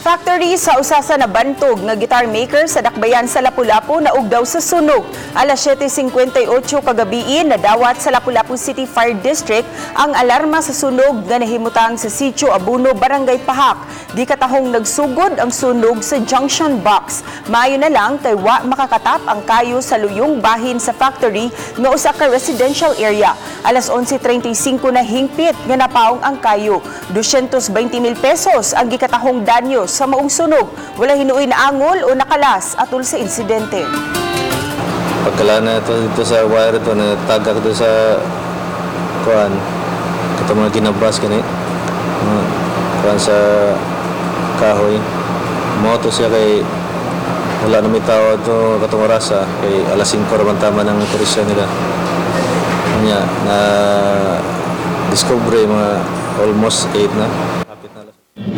Factory sa usa sa nabantog nga guitar maker sa Dakbayan sa Lapu-Lapu naugdaw sa sunog. Alas 7:58 kagabii, nadawat sa Lapu-Lapu City Fire District ang alarma sa sunog nga nahimutang sa Sitio Abuno, Barangay Pahak. Di katahong nagsugod ang sunog sa junction box. Maayo na lang kay wa makakatap ang kayo sa luyong bahin sa factory nga usa ka residential area. Alas 11:35 na hingpit nga napaong ang kayo. 220 mil pesos ang gikatahong danyo sa maong sunog. Wala hinuoy na angol o nakalas atol sa insidente. Pagkalana ito dito sa wire ito, natagak ito sa kuan. Kato mga ginabas kani. Mga kuan sa kahoy. Moto siya kay wala na may tao ito katong orasa kay alas 5 raman tama ng operasyon nila. Nya na discover mga almost 8 na.